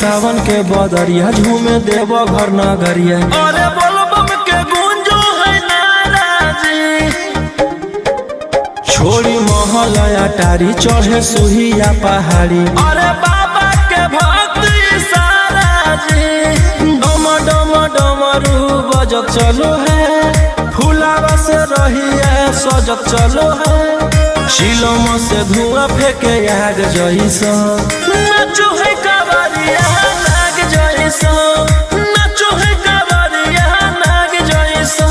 सावन के बदरिया झूमे देव घर नगरिया। अरे बोलबम के गुंजो है नाराजी। छोड़ी महल अटारी चढ़े सुहिया पहाड़ी। अरे बाबा के भक्ति सारा जी। डम डम डमरू बजत चलो है, फुलावा से रहिया सजत चलो है। चिलम से धुआं फेंके आग जैसा, नाचो है कांवरिया नाग जैसा, नाचो है कांवरिया नाग जैसा।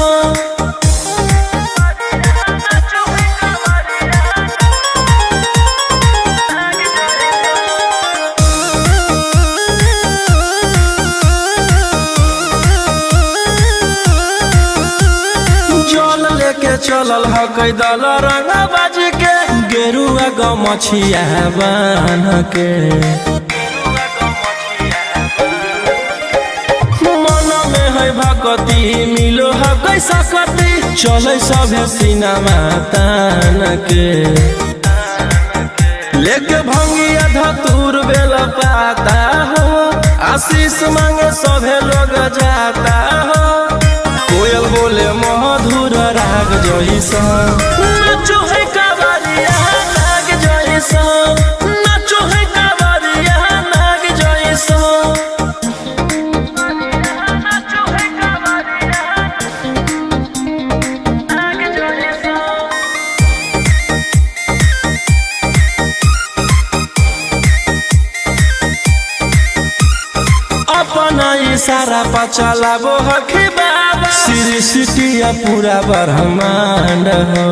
जल लेके चलल ह कैदल रंगबाज के, गेरुआ गमछिया बान्ह के। मन में है भक्ति मिलो है कैसा कति, चले सभे सिनेमा तान के। लेके भंगिया धतूर बेल पाता हो, आशीष मांगे सभे लोग जाता हो। कोयल बोले मधुर राग जैसा, नाचो है कांवरिया नाग जैसा, नाचो है कांवरिया नाग जैसा। अपना इशारा पर चलाबो हखी बाबा, सृष्टि पूरा ब्रह्मांड हो।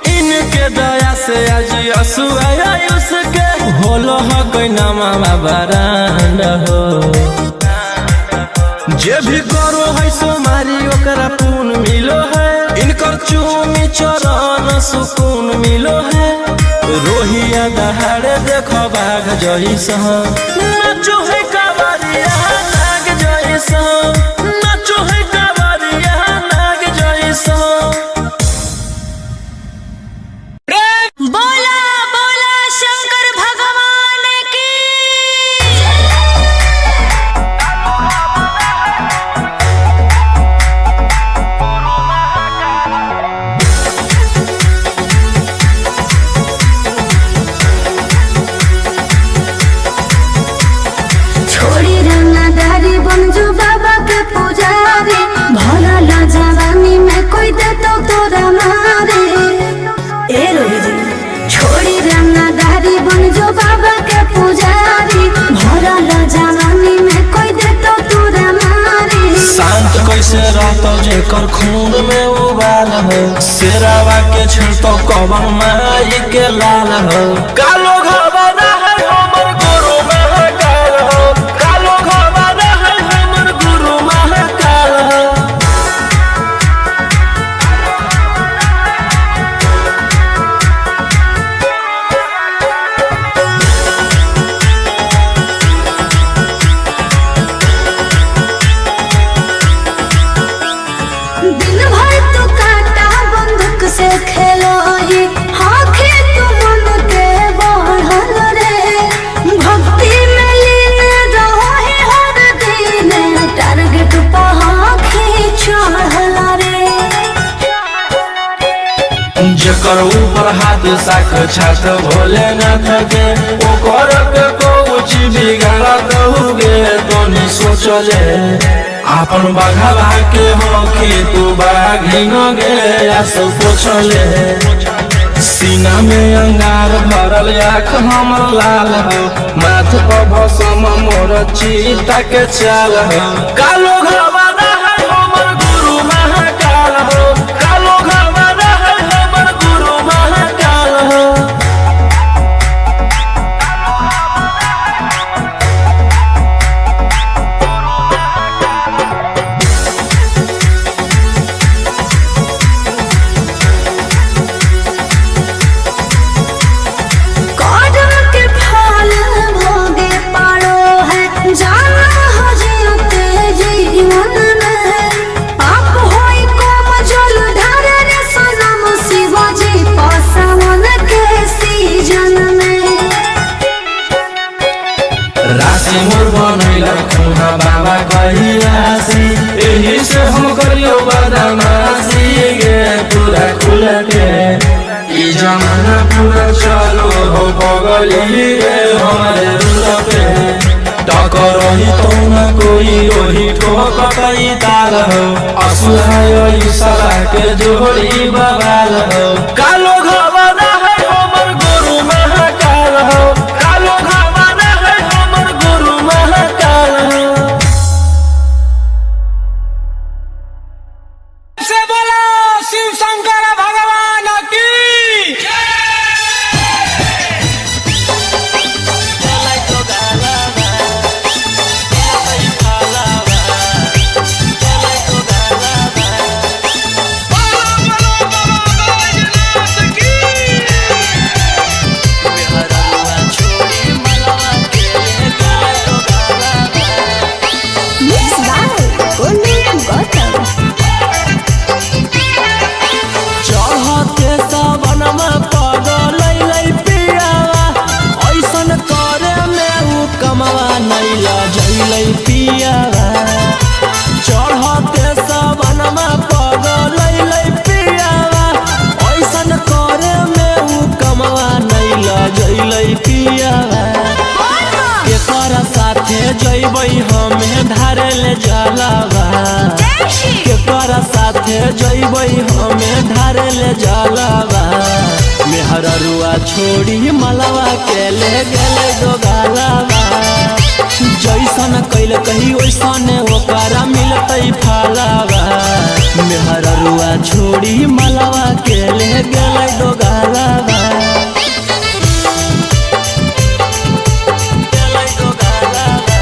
इनके दया से आज असुआ उसके होलो हकै नमा बारांड हो। जे भी करो है सोमारी ओकरा पुण्य मिलो है, इनकर चूमी चरण सुकून मिलो है। रोहिया दहाड़े देखो बाघ जैसा, नाचो है कांवरिया नाग जैसा, नाचो है कांवरिया नाग जैसा। बोला बोला शंकर भगवान की। छोड़ी रंगदारी बन जो बाबा के पुजारी, भला ला जवानी में कोई दे तो तोरा मारे। ए रोही जी, छोड़ी रंगदारी बन जो बाबा के पुजारी, भला ला जवानी में कोई दे तो तोरा मारे। शांत कैसे रहतो जेकर खून में उबाल हो, शेरावा के छिड़तो कवन माई के लाल हो। कालो घबरा है हमर गुरु महाकाल हो, कालो घबरा है हमर गुरु महाकाल हो। दिन भर तू कांटा बंदूक से खेलोही, आंखें तू मन के बढ़ल रे। भक्ति में लीन रहोही हर दिन, टारगेट पर आंखें चढ़ल रे। जेकर ऊपर हाथ साख छात भोलेनाथ के, ओकर के कुछ बिगाड़त होगे तनी सोचले। आपन बाघवा के होखी तू बाघिन गे आसो पोछले। सीना में अंगार भरल आँख हमर लाल हो, माथ पर भसम मोर चीता के चाल हो। कालो घबरा है हमर गुरु महाकाल हो, कालो घबरा है हमर गुरु महाकाल हो। कर्म के फल भोगे पड़ो है, जाना हो जियते जीवन पगली रे हमारे रूल पे टकरही तो न कोई रोही ठोकतई ताल हो असुहाय साला के जोड़ी बवाल हो कालो घवाना है हमर गुरु महाकाल हो कालो घवाना है हमर गुरु महाकाल हो। से बोलो शिव शंकर भगवान की। बोलो बोलो बाबा बैजनाथ की। Mix by Golu Gautam. चढ़ते सावनमा पगल पियावा ऐसन करे में उ कमवा नहीं लजैलै पियावा। चढ़ते सावनमा पगल पियावा ऐसन करे में उ कमवा नहीं लजैलै पियावा। केकर साथे जैबै हमे धारे ले जलावा केकर साथे जैबै हमे धारे ले जलावा। मेहररुआ छोड़ी मलवा के ले गेलै दोगालावा। जैसन कैल कही ओइसन ओकरा मिलतै फलावा। मेहररुआ छोड़ी मलवा के ले गेलै दोगालावा। गेलै दोगालावा।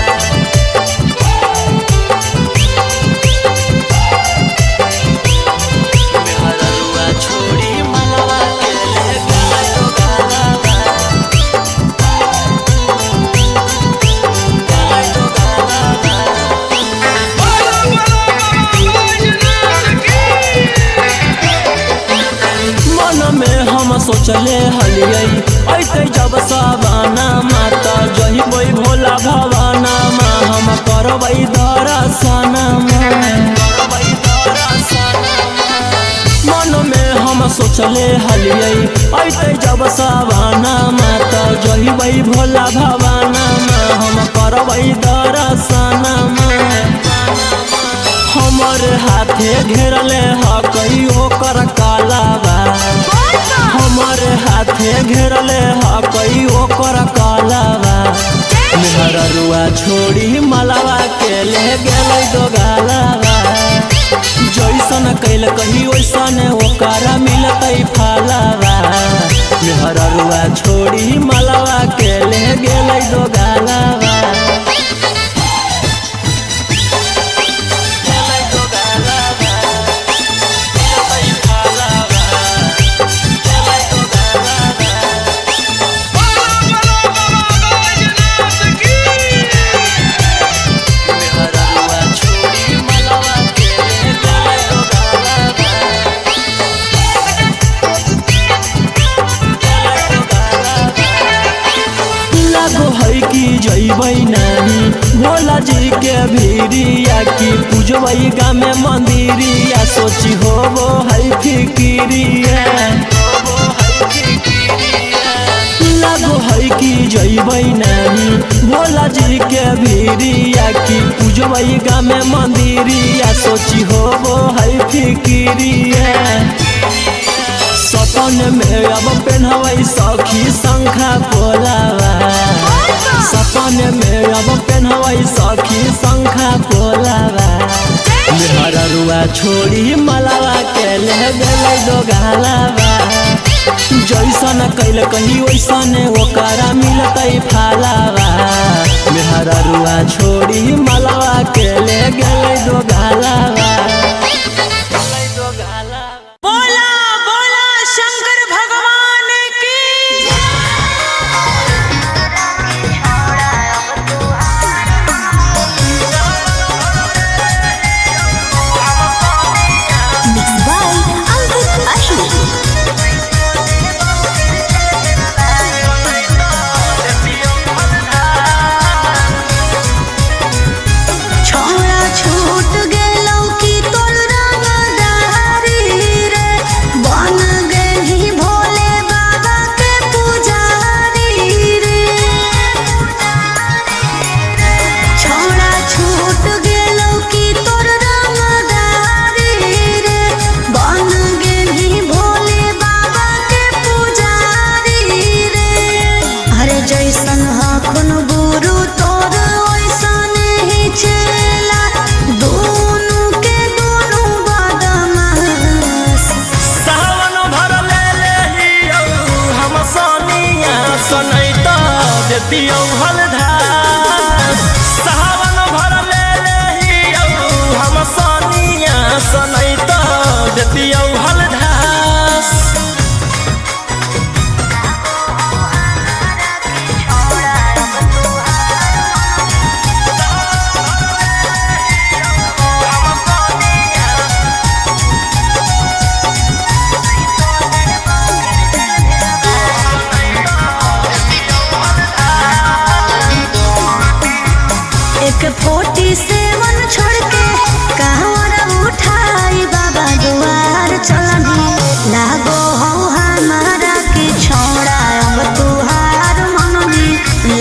मेहररुआ छोड़ी मलवा के ले गेलै दोगालावा। गेलै दोगालावा। बोलो बोलो बाबा बैजनाथ की। मन में हम सोचले हलियै ऐते जब सबाना माता जहिबै भोला भवाना मा हम करबै दर्शना मन में हम सोचले हलियै ऐते जब सबाना माता जहिबै भोला भवाना मा हम करबै दर्शना हमर हाथे घेरले हकई ओकर कालाबा। हमर हाथे घेरले हकई ओकर कालाबा। मेहररुआ छोड़ी मलवा के ले गेलै दोगालाबा। जैसन कैल कही ओइसन ओकरा मिलतै फलावा। मेहररुआ छोड़ी मलवा के ले गेलै दोगालाबा। गेलै दोगालावा। मिलतै फलावा। गेलै दोगालावा। बोलो बोलो बाबा बैजनाथ की। मेहररुआ छोड़ी मलवा के ले गेलै दोगालावा। गेलै दोगालावा। लागो है कि जैबै नाही भोला जी के भीरिया की पूजबै गामे मंदिरिया सोची होबो है फिकिरिया। लागो है कि जैबै नाही भोला जी के भीरिया की पूजबै गामे मंदिरिया सोची होबो है फिकिरिया। सपन में अब पेन्हबै सखी शंखा पोलावा। सपन में अब पेन्हबै सखी शंखा पोलावा। मेहररुआ छोड़ी मलवा के ले गेलै दोगालावा। जैसन कैल कही ओइसन ओकरा मिलतै फलावा। मेहररुआ छोड़ी मलवा के ले गेलै दोगालावा। बोला बोला शंकर भगवान की। मिक्स बाय अंकित अश्विन। छोड़ा छोड़ जैसन हखुन गुरु तोर ओइसन ही चेला, दोनों के दोनों बदमाश। सावन भर ले लेहियौ हम सोनिया सनैत देतियौ हलधास। सावन भर ले लेहियौ हम सोनिया सनैत देतियौ हलधास। एक 47 छोड़ के कहवर उठाई बाबा दुआर चलनी, लागो हो हमारा के छोड़ा अब तुहार मननी,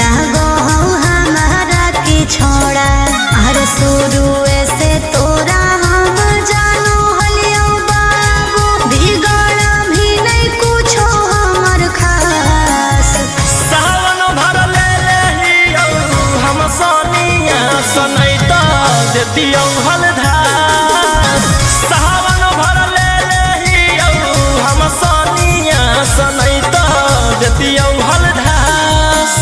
लागो हो हमारा के छोड़ा। हर शुरू से तोरा हम जानो हलियो बाबू, बिगड़ भी नहीं कुछो हमर खास। सावन भर ले लेहियौ हम सोनिया सनैत देतियौ हलधास। सावन भर ले लेहियौ हम सोनिया सनैत देतियौ हलधास।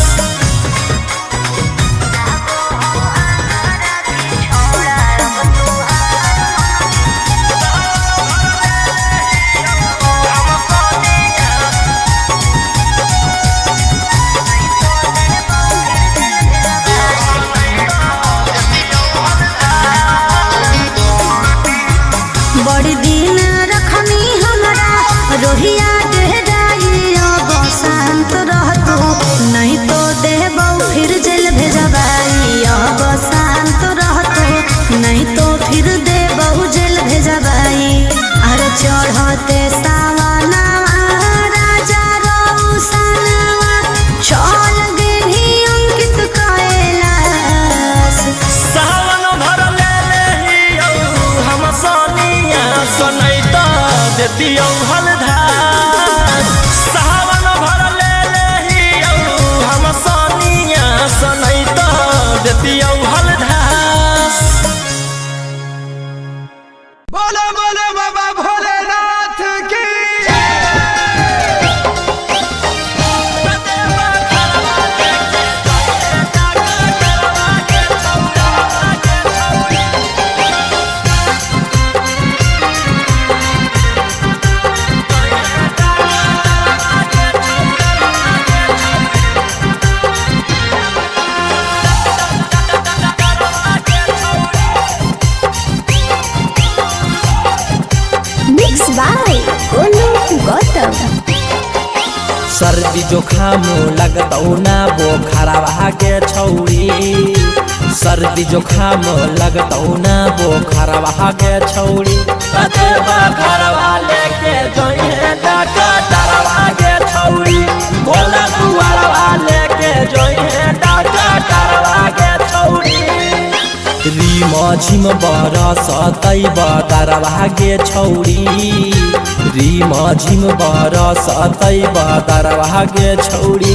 बड़ी दिन रखनी हमरा रोहिया डेराई, अब शांत रहतू नहीं तो देबौ फिर जेल भेजबाई। अब शांत रहतू नहीं तो फिर देबौ जेल भेजबाई। अरे चढ़ते सावनवा राजा रौसनवा, चल गेली अंकित कैलाश। सावन भर ले लेहियौ हम सोनिया सनैत देतियौ हलधास। सावन भर ले लेहियौ हम सोनिया सनैत देतियौ हलधास। बोलो बोलो बाबा भोलेनाथ की। Mix by Golu Gautam. सर्दी जोखाम लगतौ ना बोखरवा के छौरी। सर्दी जोखाम लगतौ ना बोखरवा के छौरी। बोखरवा लेके जइहे डॉक्टरवा के छौरी। भोला दुआरवा लेके जइहे डॉक्टरवा के छौरी। रिम झिम बरसतै बदरवा गे छौरी। रिम झिम बरसतै बदरवा गे छौरी।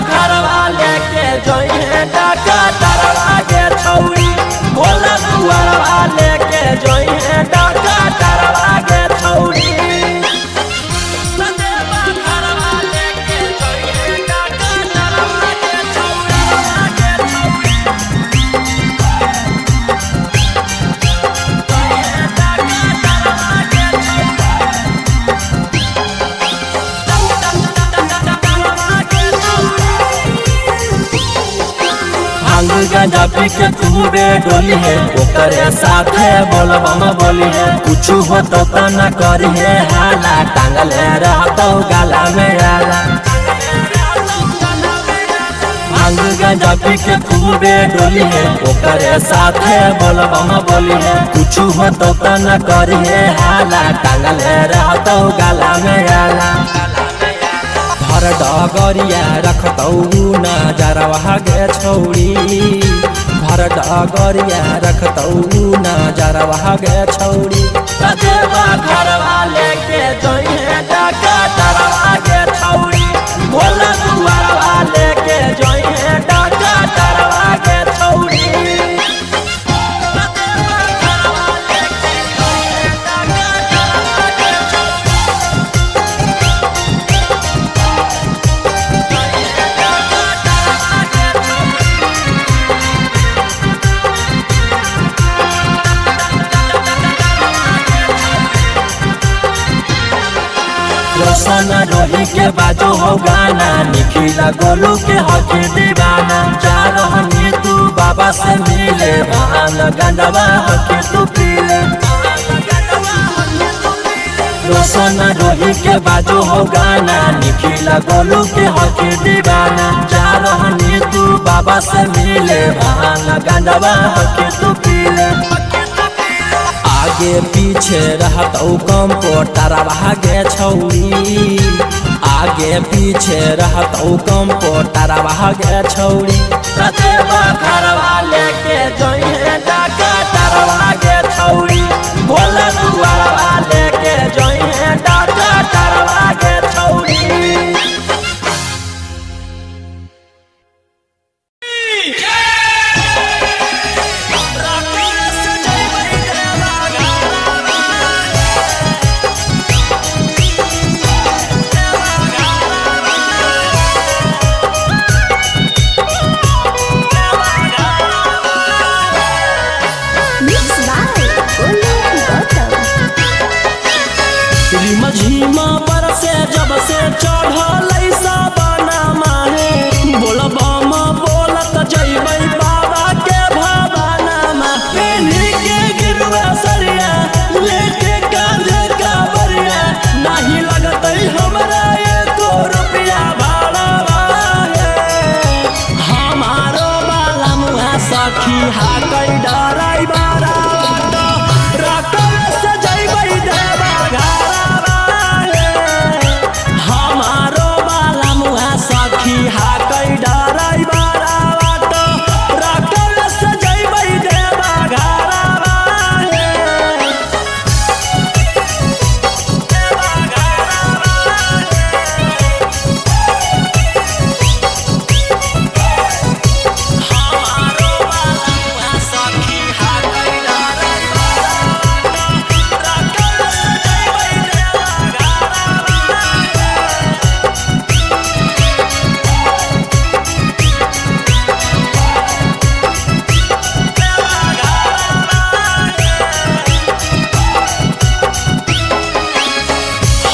घरवा लेके जइहे डॉक्टरवा गे छौरी। भोला दुआरवा लेके जइहे डॉक्टरवा गे छौरी। घरवा लेके जइहे डॉक्टरवा गे छौरी। भांग गांजा पी के खूबे डोली है, ओकरे साथे बोलबम बोली है। कुछ हो तो न करी है हाला, टांगले रहतो गाला में आला। भांग गांजा पी के खूबे डोली है, ओकरे साथे बोलबम बोली है। कुछ हो तो न करी है हाला, टांगले रहतो गाला में आला। भर डगरिया रखतौ ना जरवा गे छौरी। भर डगरिया रखतौ ना जरवा गे छौरी। घरवा लेके जइहे डॉक्टरवा गे छौरी। भोला दुआरवा लेके रोही के बाजो हो गाना, निखिला गोलू के हकी दीवाना। जा रहनी तू बाबा से मिले, भांग गंजवा हकी तू पीले। रोशन रोही के बाजो हो गाना, निखिला गोलू के हकी दीवाना। जा रहनी तू बाबा से मिले, भांग गंजवा हकी तू पीले। आगे पीछे रहतौ कंपोटरवा भागे छौरी, आगे पीछे रहतौ कंपोटरवा भागे छौरी। रतेवा घरवा लेके जइहे डाकटरवा गे छौरी, भोला दुआरवा लेके जइहे डाकटरवा गे छौरी। Mix by Golu Gautam. रिमझिमा बरसे जब से चढ़ल साबना मारे, बोलबम बोलत जइबै बाबा के भवनमा। पेन्ही के गिरुआ सरिया लेके कांधे कांवरिया, नाही लगतै हमरा एको रुपया भाड़ावा हे। हमारो बाला मुहा सखी हाकै डराइ बारावा, रातवे से जइबै देवा घरवा हे। हमारो बाला मुहा सखी हाकै डराइ बारावा, रातवे से जइबै देवा घरवा हे। देवा घरवा हे। हमारो बाला मुहा सखी हाकै डराइ बारावा, रातवे से जइबै देवा घरवा हे।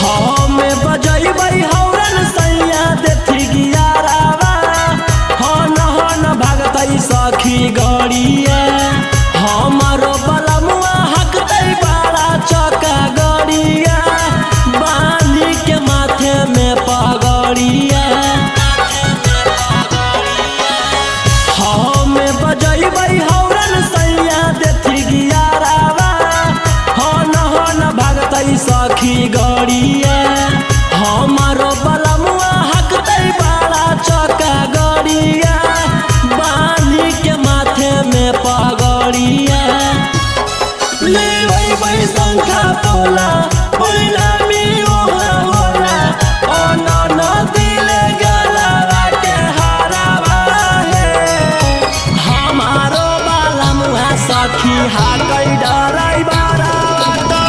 हम बजैबै हौरन सैया देथी गियारावा, हन हन भगतै सखी गड़िया। हमरो बलमुआ हकतै बड़ा चका गड़िया, बांधी के माथे में पगड़िया। हम बजैबै हौरन सैया देथी गियारावा, हन हन भगतै सखी गड़िया। हमारो बलमुआ हकतै बड़ा चका गड़िया, बांधी के माथे में पगड़िया। लेबै शंखा पोला परिणामी ओहा होला, ओ न दिले गलवा के हारावा हे। हमारो बाला मुहा सखी हाकै डराइ बारावा,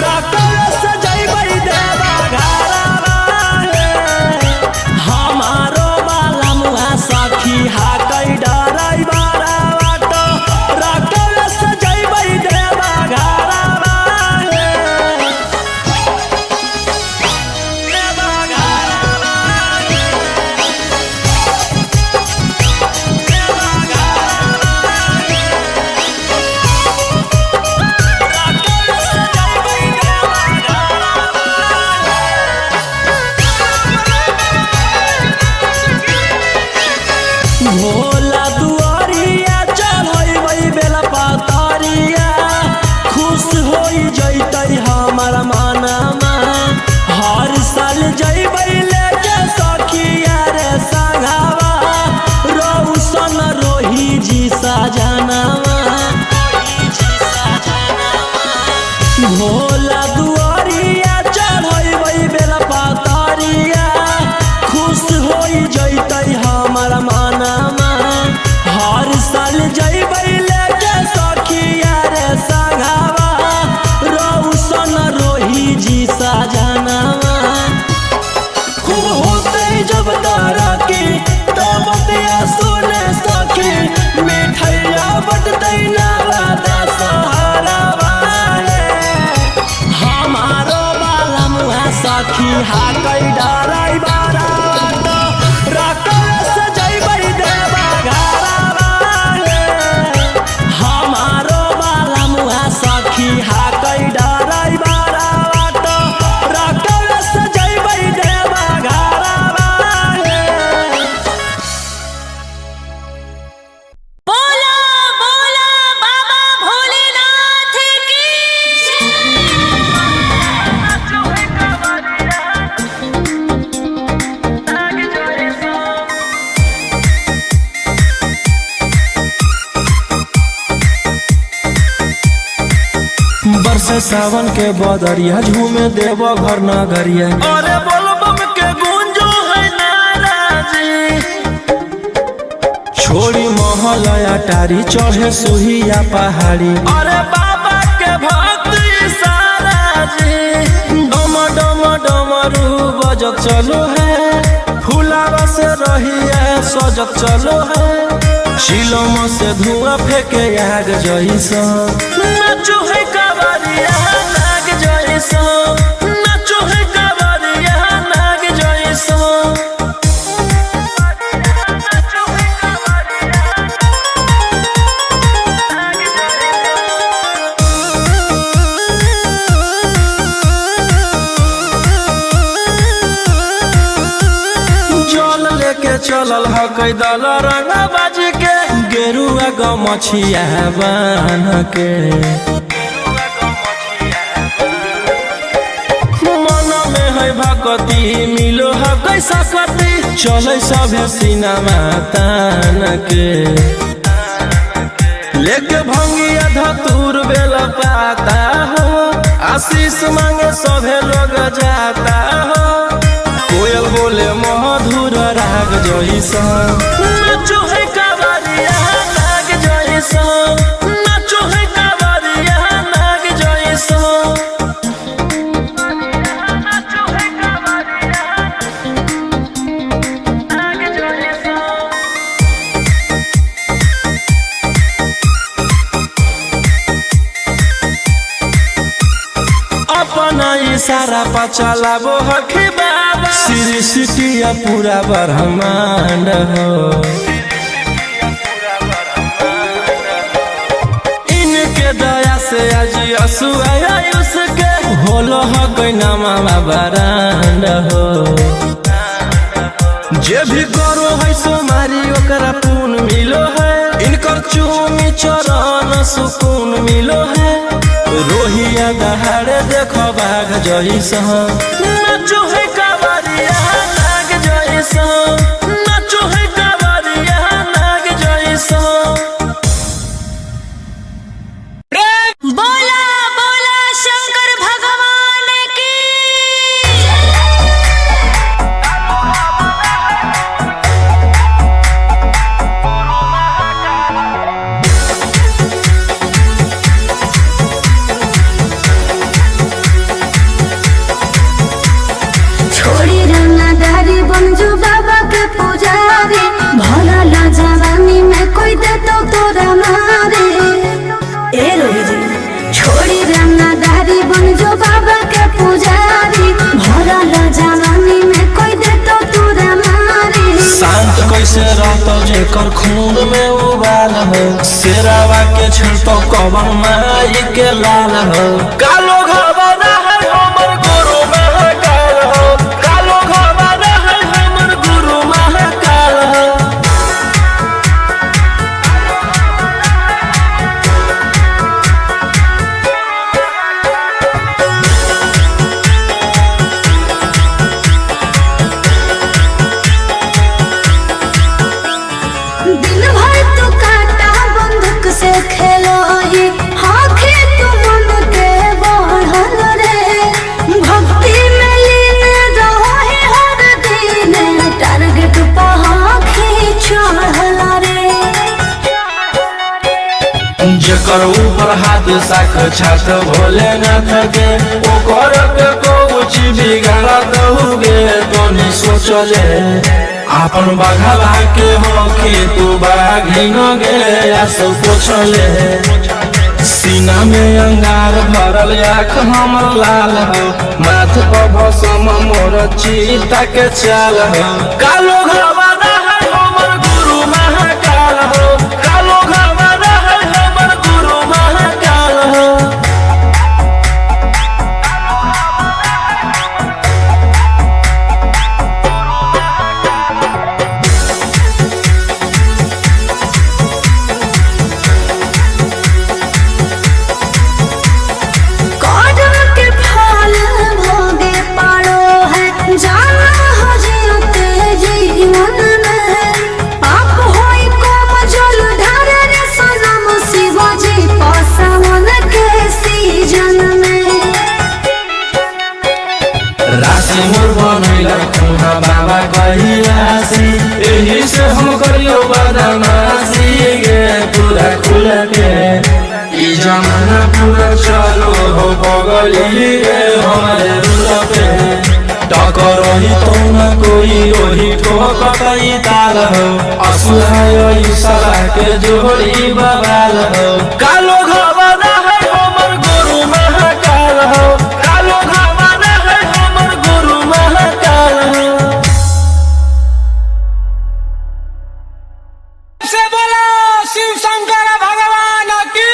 रातवे से जइबै देवा घरवा हे। हमारो बाला मुहा सखी हाकै डराइ बारावा, रातवे से जइबै देवा घरवा हे। देवा घरवा हे। देवा घरवा हे। रातवे से जइबै देवा घरवा हे। भोला दुआरिया चढ़ैबै बेला पतरिया, खुश होई जइतै हमर मनमा। हर साल जइबै लेके सखिया रे संघावा, रौशन रोही जी सजनावा। भोला दुआरिया चढ़ैबै बेला पतरिया, खुश होई जइतै हमर मनमा। हर साल जइबै लेके सखिया रे संघावा, रौशन रोही जी सजनावा। भोला दुआरिया चढ़ैबै बेला पतरिया, खुश होई जइतै हमर मनमा। बरसे सावन के बदरिया, झूमे देव घर नगरिया। अरे बोलबम के गुंजो है नाराजी, छोड़ी महल अटारी चढ़े सुहिया पहाड़ी। अरे बाबा के भक्त सारा जी, डम डम डमरू बजत चलो है, फुलावा से रहिया सजत चलो है। शिलम से धुआं फेंके आग जैसा, नाचो है कांवरिया नाग जैसा, नाचो है कांवरिया नाग जैसा। जल लेके चलल ह कैदल रंगबाज के, गेरुआ गमछिया बान्ह के। मन में है भक्ति मिलो है कैसा कति, चले सभे सिनेमा तान के। लेके भंगिया धतूर बेल पाता हो, आशीष मांगे सभे लोग जाता हो। कोयल बोले मधुर राग जैसा, नाचो है कांवरिया नाग जैसा, नाचो है कांवरिया नाग जैसा। अपना इशारा पर चलाबो हखी बाबा, सृष्टि पूरा ब्रह्मांड हो। इनके दया से आज असुआयुष के होलो हकै नामा बारांड हो। जे भी करो है सोमारी ओकरा पुण्य मिलो है, इनकर चूमी चरण सुकून मिलो है। रोहिया दहाड़े देखो बाघ जैसा, नाचो है कांवरिया नाग जैसा, नाचो है कांवरिया नाग जैसा। बोला बोला शंकर भगवान की। छोड़ी रंगदारी बन जो बाबा के पुजारी, भरल जवानी में कोई दे तो तोरा मारे। ए रोही जी, छोड़ी रंगदारी बन जो बाबा के पुजारी, भरल जवानी में कोई दे तो तोरा मारे। शांत कैसे रहतो जेकर खून में उबाल हो, शेरावा के छिड़तो कवन माई के लाल हो। कालो घबरा है हमर गुरु महाकाल हो, कालो घबरा है हमर गुरु महाकाल हो। दिन भर तू कांटा बंदूक से खेलोही, आंखें तू मन के बढ़ल रे। भक्ति में लीन रहे हर दिन, टारगेट पर आंखें चढ़ल रे। जेकर ऊपर हाथ साक्षात भोलेनाथ के, ओकर के कुछ बिगाड़त होगे तनी सोचले। आपन बाघवा के होखी तू बाघिन गे आसो पोछले। सीना में अंगार भरल आँख हमर लाल हो, माथ पर भसम मोर चीता के चाल हो। कालो घबरा है हमर गुरु महाकाल हो, कालो घबरा है हमर गुरु महाकाल हो। कर्म के फल भोगे पड़ो है, जाना हो जियते जीवन बदमाशी गे पूरा खुल के। ई जमाना पूरा चलो हो बगली रे हमारे रुल पे। टकरही तो न कोई रोही ठोकतई ताल हो, असुहाय साला के जोड़ी बवाल हो। कालो घबरा है हमर गुरु महाकाल हो, कालो घबरा है हमर गुरु महाकाल हो। से बोलो शिव शंकर भगवान की।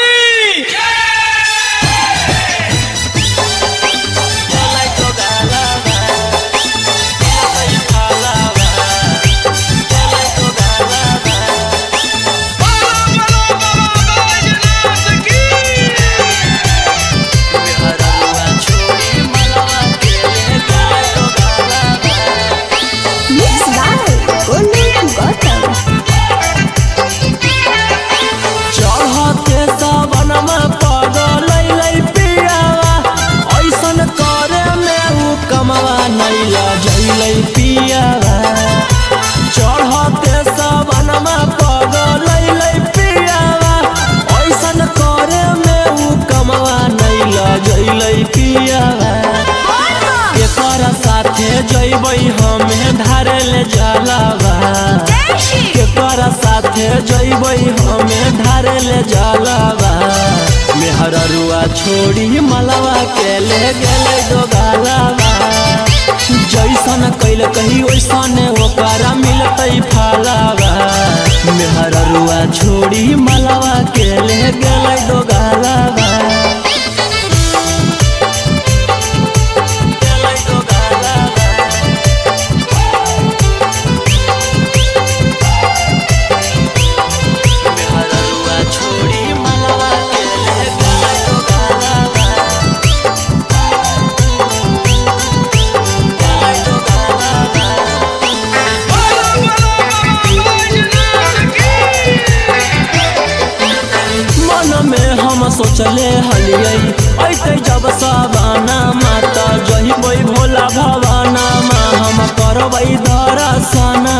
Mix by Golu Gautam. चढ़ते सावनमा पगल अइलै पियावा, ऐसन करे में उ कमवा नै लजैलै पियावा। चढ़ते सावनमा पगल अइलै पियावा, ऐसन करे में उ कमवा नै लजैलै पियावा। केकर साथे जइबै हमे धारेले जलवा, केकर साथे जइबै हमे धारेले जलवा। मेहररुआ छोड़ी मलवा के ले गेलै दोगालवा। जैसन कैल कही ओइसन ओकरा मिलतै फलवा। मेहररुआ छोड़ी मलवा के ले गेलै दोगालवा। मन में हम सोचले हलियै ऐते जब सबाना माता जहिबै भोला भवाना मा, हम करबै दर्शना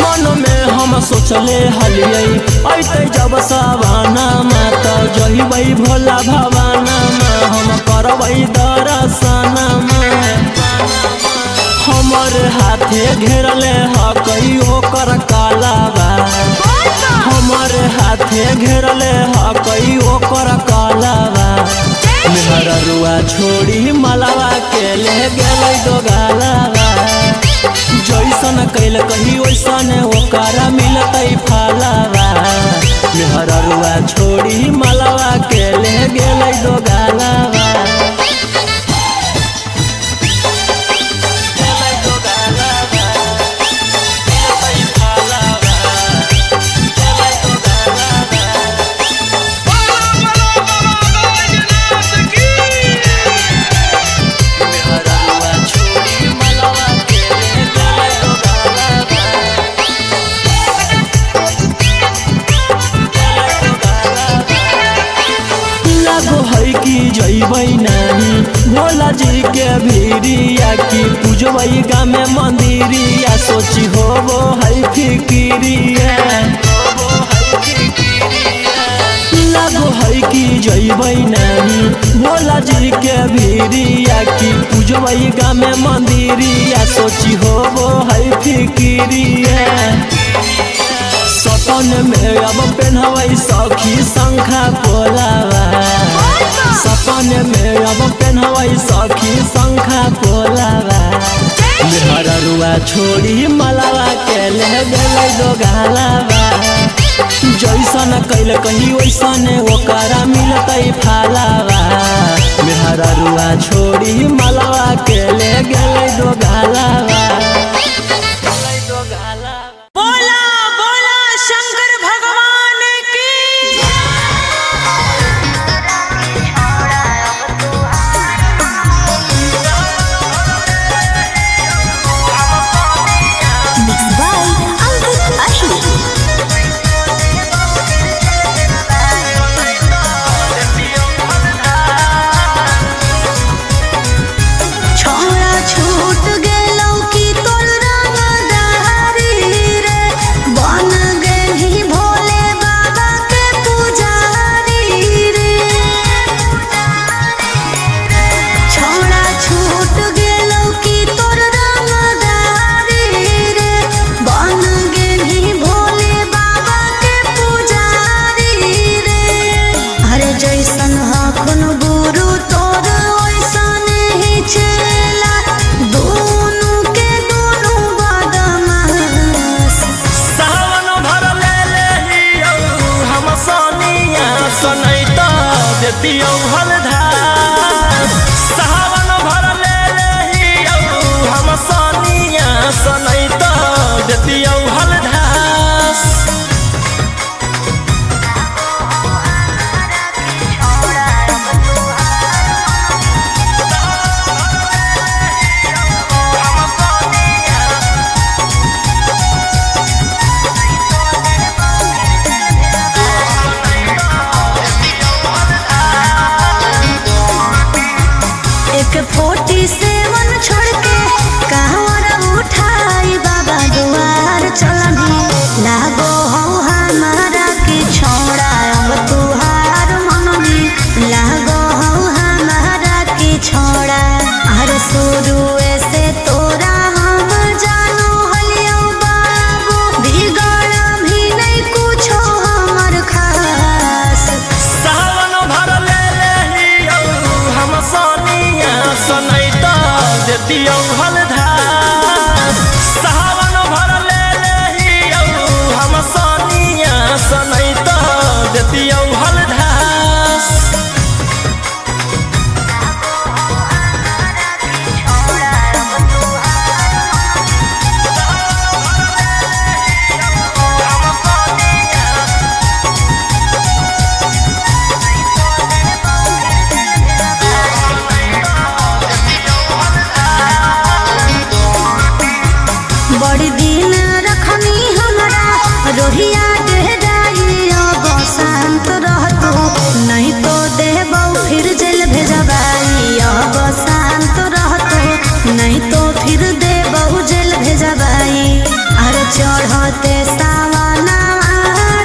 मन में हम सोचले हलियै ऐते जब सबाना माता जहिबै भोला भवाना मा, हम करबै दर्शना। हमर हाथे घेरले हकै ओकर कलावा, हमर हाथे घेरले हकै ओकर कलावा। मेहररुआ छोड़ी मलवा के ले गेलै दोगालवा। जैसन कैल कही ओइसन ओकरा मिलतै फलवा। मेहररुआ छोड़ी मलवा के ले गेलै दोगालवा। लागो है कि जइबै नाही भोला जी के भीरिया, की पूजबै गामे मंदिरिया, सोची होबो है फिकिरिया। लागो है कि जइबै नाही भोला जी के भीरिया, की पूजबै गामे मंदिरिया, सोची होबो है फिकिरिया। सपन में अब पेन्हबै सखी शंखा पोलावा, सपन में अब पेन्हबै सखी शंखा पोलावा। मेहररुआ छोड़ी मलवा के ले गेलै दोगालवा। जैसन कैल कही ओइसन ओकरा मिलतै फलवा। मेहररुआ छोड़ी मलवा के ले गेलै दोगालवा। बोला बोला शंकर भगवान की। मिक्स बाय अंकित अश्विन। छोड़ा छूट गेलौ की तो रोहिया डेराई अब शांत रहतू, नहीं तो देबौ फिर जेल भेजबाई। अब शांत रहतू, नहीं तो फिर देबौ जेल भेजबाई। अरे चढ़ते सावनवा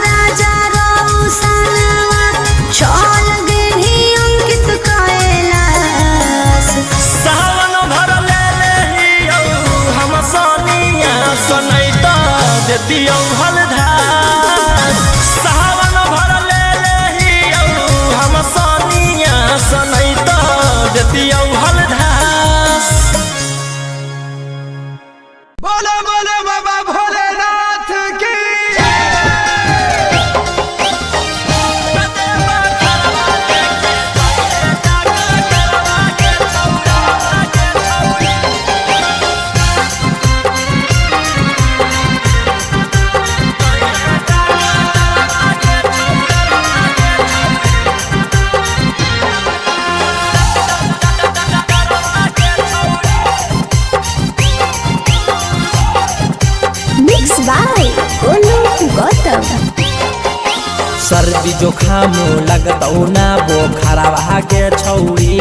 राजा रौसनवा, चल गेली अंकित कैलाश। सावन भर ले लेहियौ हम सोनिया सुनैता देतियौ हलधार। सावन भर ले लेहियौ हम सोनिया सुनैता देतियौ हलधार। बोलो बोलो बाबा भोलेनाथ की। Mix by Golu Gautam. सर्दी जोखाम लगतौ ना बोखरवा के छौरी।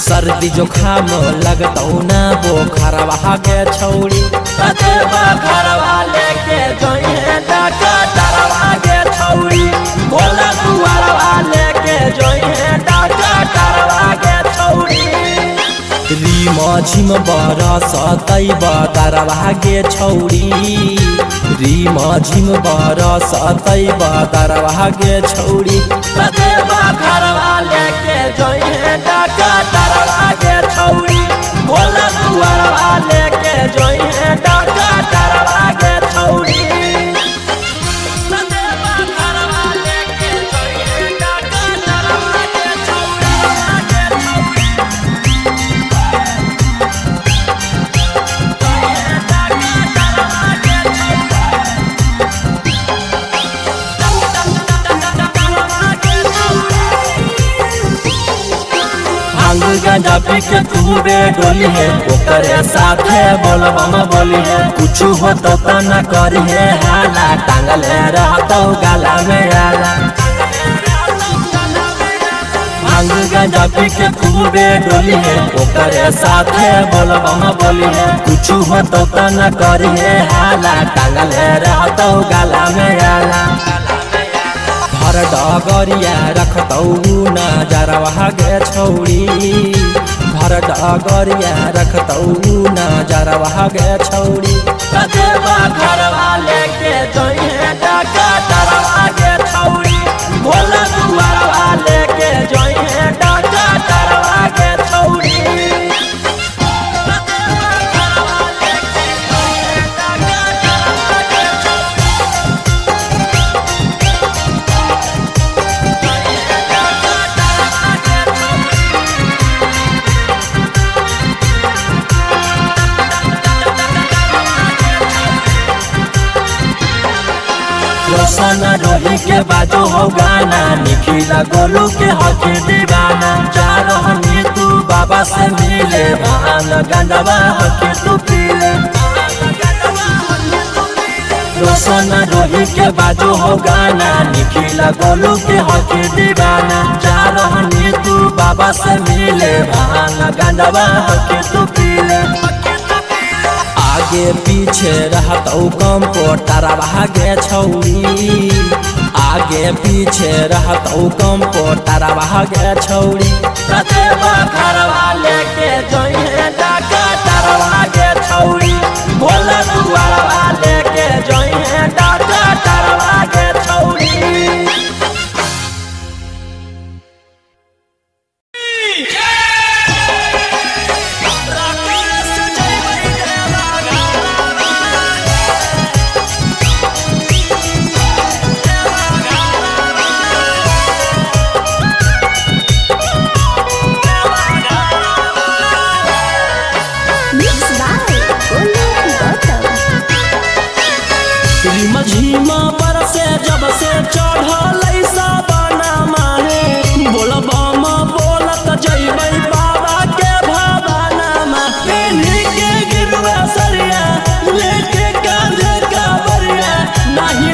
सर्दी जोखाम लगतौ ना बोखरवा के छौरी। तते बोखरवा लेके जइहे डॉक्टरवा के छौरी। भोला दुआरवा लेके जइहे डॉक्टरवा के छौरी। रिम झिम बरसतै बदरवा गे छौरी। रिम झिम बरसतै बदरवा गे छौरी। तते बखरवा लेके जइहे डॉक्टरवा गे छौरी। भोला दुआरवा लेके जइहे डॉक्टरवा गे छौरी। तते बखरवा लेके जइहे डॉक्टरवा गे छौरी। भांग गांजा पी के खूबे डोली है, ओकरे साथे बोलबम बोली है। कुछ हो तो न करी है हाला, टांगल रहतौ गाला में आला। भांग गांजा पी के खूबे डोली है, ओकरे साथे बोलबम बोली है। कुछ हो तो न करी है हाला, टांगल रहतौ गाला में आला। भर डगरिया रखतौ नजरवा गे छौरी। भर डगरिया रखतौ नजरवा गे छौरी। तते बखरवा लेके जइहे डॉक्टरवा गे छौरी। भोला दुआरवा लेके जइहे डॉक्टरवा गे छौरी। तते बखरवा लेके जइहे डॉक्टरवा गे छौरी। रोशन रोही के बाजो हो गाना, निखिला गोलू के हकी दीवाना। जा रहनी तू बाबा से मिले, भान गंजवा हकी तू पीले। रोशन रोही के बाजो हो गाना, निखिला गोलू के हकी दीवाना। जा रहनी तू बाबा से मिले, भान गंजवा हकी तू पीले। आगे पीछे रहतौ कंपोटरवा गे छौरी। आगे पीछे रहतौ कंपोटरवा गे छौरी। तते बखरवा लेके जइहे डॉक्टरवा गे छौरी। भोला दुआरवा लेके जइहे डॉक्टरवा गे छौरी। Mix by Golu Gautam. रिम झिम बरसे जब से चढ़ल सावन माहे। बोलबम बोलत जइबै बाबा के भवनमा। पेन्ही के गिरुआ सरिया लेके कांधे कांवरिया, नाही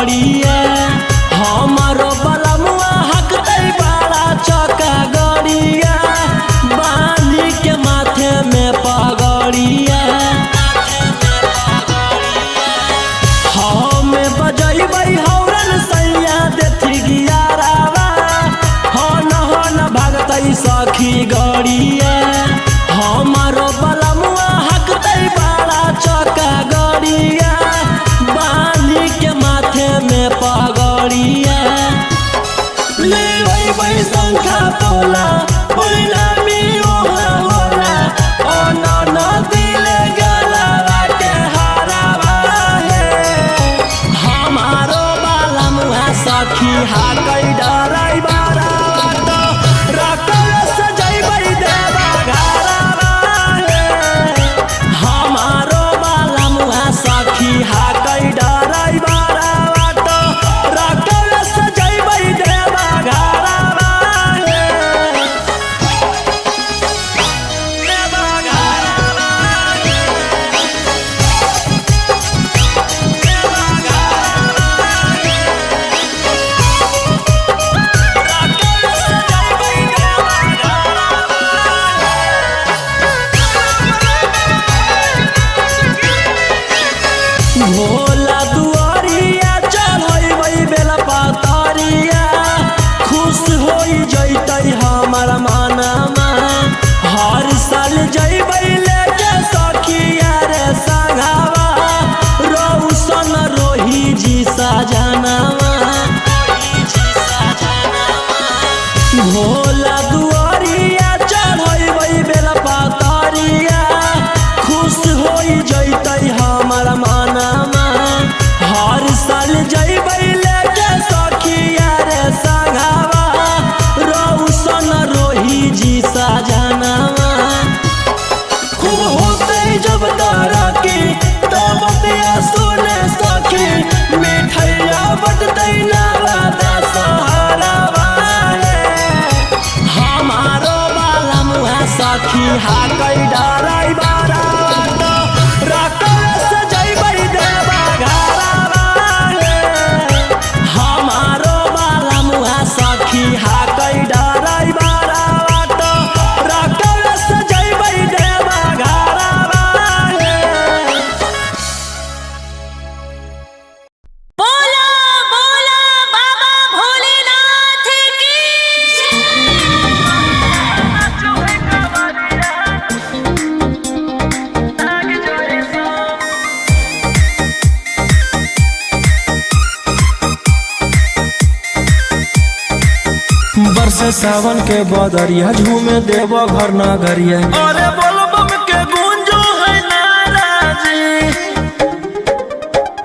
गड़िया। हमारो बलमुआ हकतै बड़ा चका गड़िया, बांधी के माथे में पगड़िया। हम बजैबै हौरन सैया देथि गियारावा, हन हन भगतै सखी गड़िया। हमारो बलमुआ हकतै बड़ा चका गड़िया, बांधी के माथे में पगड़िया। ले अइबै शंखा पोला, ओइला में ओहा होला, ओ न दिले गलावा के हारावा हे। हमारो बालमुआ सखी हाकै डराइ बारावा तो रकल सजैबै देवा घरवा हे। हमारो बालमुआ सखी हाकै डराइ बारावा तो रकल सजैबै देवा घरवा हे। देवा घरवा हे। देवा घरवा हे। रकल सजैबै देवा घरवा हे। भोला दुआरिया चढ़ैबै बेला पतरिया, खुश होई जैतै हमर मनमा। हर साल जैबै लेके सखिया रे संघावा, रौशन रोही जी सजनावा। भोला दुआरिया चढ़ैबै बेला पतरिया, खुश होई जैतै हमर मनमा। हर साल जैबै लेके सखिया रे संघावा, रौशन रोही जी सजनावा। खूब होतै जब तारा के तब बतिया सुने सखी, मिठैया बटतै नारादा सहारावा हे। हमारो बालमुआ सखी हाकै डराइ बारावा तो रकल सजैबै देवा घरवा हे। हमारो बालमुआ सखी हाकै डराइ बारावा तो रकल सजैबै देवा घरवा हे। बोला बोला बाबा भोलेनाथ की। बरसे सावन के बदरिया, झूमे देव घर नगरिया। अरे बोलबम के गुंजो है नाराजी,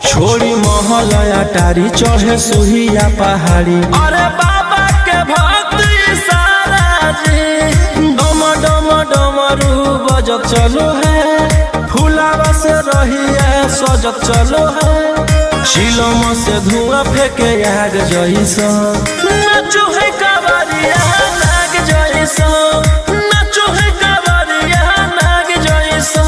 छोड़ी महलया टारी, चढ़े सुहिया पहाड़ी। अरे बाबा के भक्त सारा जी, डम डम डमरू बजत चलो है, फुलावा से रहिया सजत चलो है। शिलम से धुआं फेंके आग जैसा, नाचो है कांवरिया नाग जैसा, नाचो है कांवरिया नाग जैसा।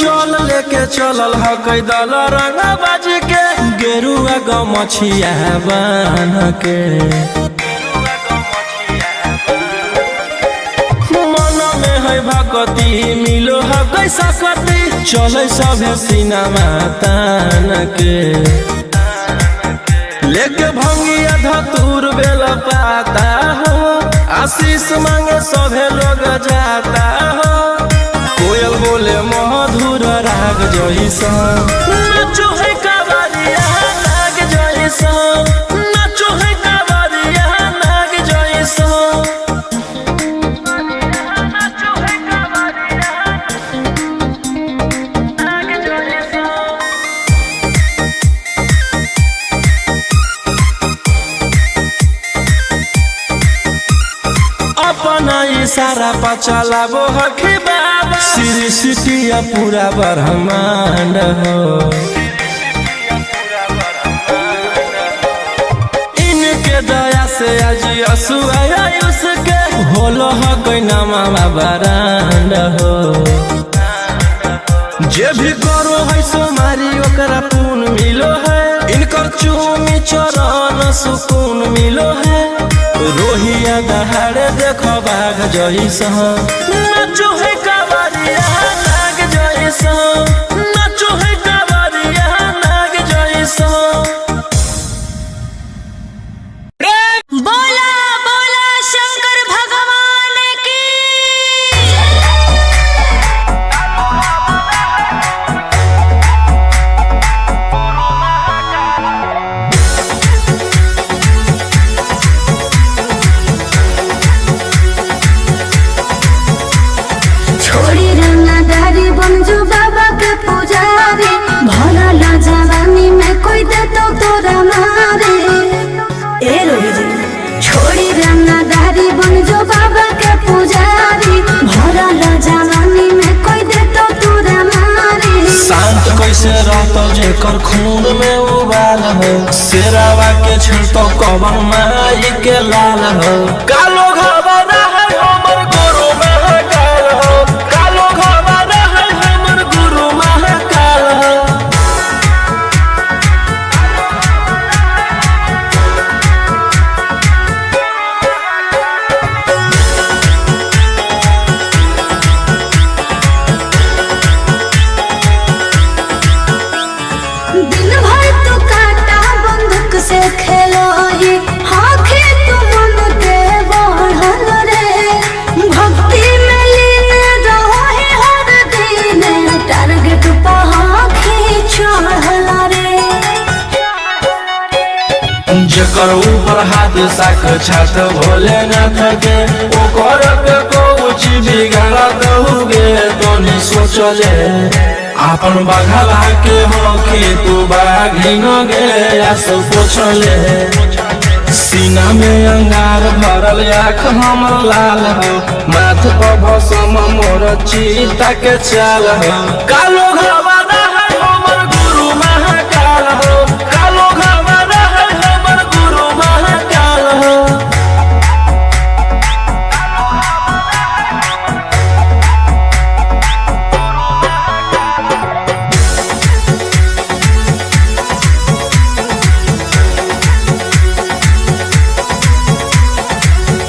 जल लेके चलल हकै दल रंगा बाज के, गेरुआ गमछिया बान्ह के। मन में है भक्ति मिलो हकै सकती, चलै सभे सिनेमा तान के। लेके भंगिया धतूर बेल पाता हो, आशीष मांगे सभे लोग जाता हो। कोयल बोले मधुर राग जैसा, नाचो है कांवरिया नाग जैसा, नाचो है कांवरिया नाग जैसा। अपना इशारा पर चलाबो हखी बाबा, सृष्टि पूरा ब्रह्मांड हो। के दया से आज असुआ उसके होलो हो कोई नामा बारांड हो। जे भी करो है सोमारी ओकरा पुण्य मिलो है, इनकर चूमी चरण सुकून मिलो है। रोहिया दहाड़े देखो बाघ जैसा, नाचो है कांवरिया नाग जैसा, नाचो है कांवरिया नाग जैसा। बोला बोला शंकर भगवान की। छोड़ी रंगदारी बन जो बाबा के पुजारी, भरल जवानी में कोई दे तो तोरा मारे। ए रोही जी, छोड़ी रंगदारी बन जो बाबा के पुजारी, भरल जवानी में कोई दे तो तोरा मारे। शांत कैसे रहतो जेकर खून में उबाल हो, शेरावा के छिड़तो कवन माई के लाल हो। कालो घबरा है हमर गुरु महाकाल हो, कालो घबरा है हमर गुरु महाकाल हो। दिन भर तू काटा बंदूक से खेलोही, हाथे तू मन के बढ़ल रे। भक्ति में लीन रहे हर दिन, टारगेट पर आँखें चढ़ल रे। जेकर ऊपर हाथ साख छात भोलेनाथ के, ओकर के कुछ बिगाड़त होगे तोनी सोचले। आपन बघवा के होखी तू बाघिन गे आसु पोछले। सीना में अंगार भरल आँख हमर लाल हो, माथ पर भसम मोर चीता के चाल हो। कालो घबरा है हमर गुरु महाकाल हो, कालो घबरा है हमर गुरु महाकाल हो।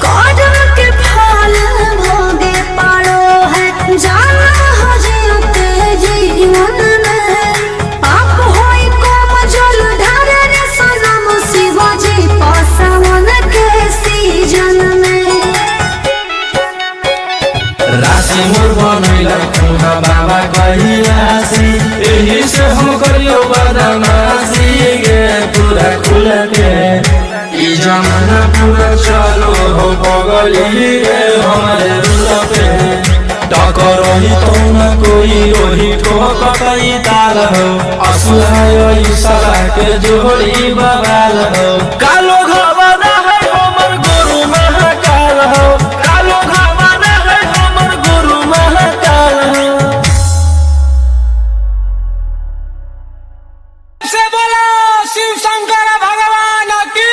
कर्म के फल भोगे पड़ो है, जाना हो जियते जीवन में। पाप होई कम जल ढारे रे सनम, शिवजी पासवन के सीजन में। राशि मोर बनैलक बाबा कहियासी, एही से हम करियो बदमाशी गे पूरा खुल के। ई जमाना पूरा चलो हो बगली रे हमारे रुल पे, टकर रही तो न कोई रोही ठोकतई ताल हो, असुहाय ई साला के जोड़ी बवाल हो। कालो घबरा है हमर गुरु महाकाल हो, कालो घबरा है हमर गुरु महाकाल हो। से बोलो शिव शंकर भगवान की।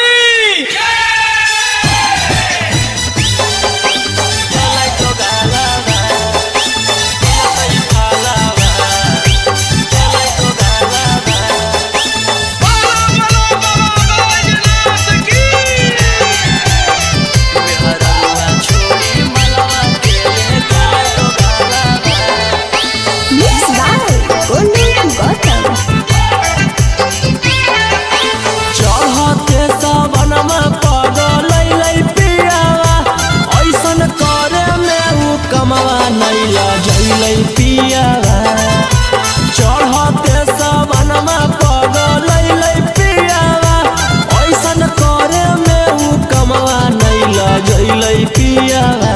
Mix by Golu Gautam. चढ़ते सावनमा पगल अइलै पियावा, ऐसन करे में उ कमवा नै लजैलै पियावा। चढ़ते सावनमा पगल अइलै पियावा, ऐसन करे में उ कमवा नै लजैलै पियावा।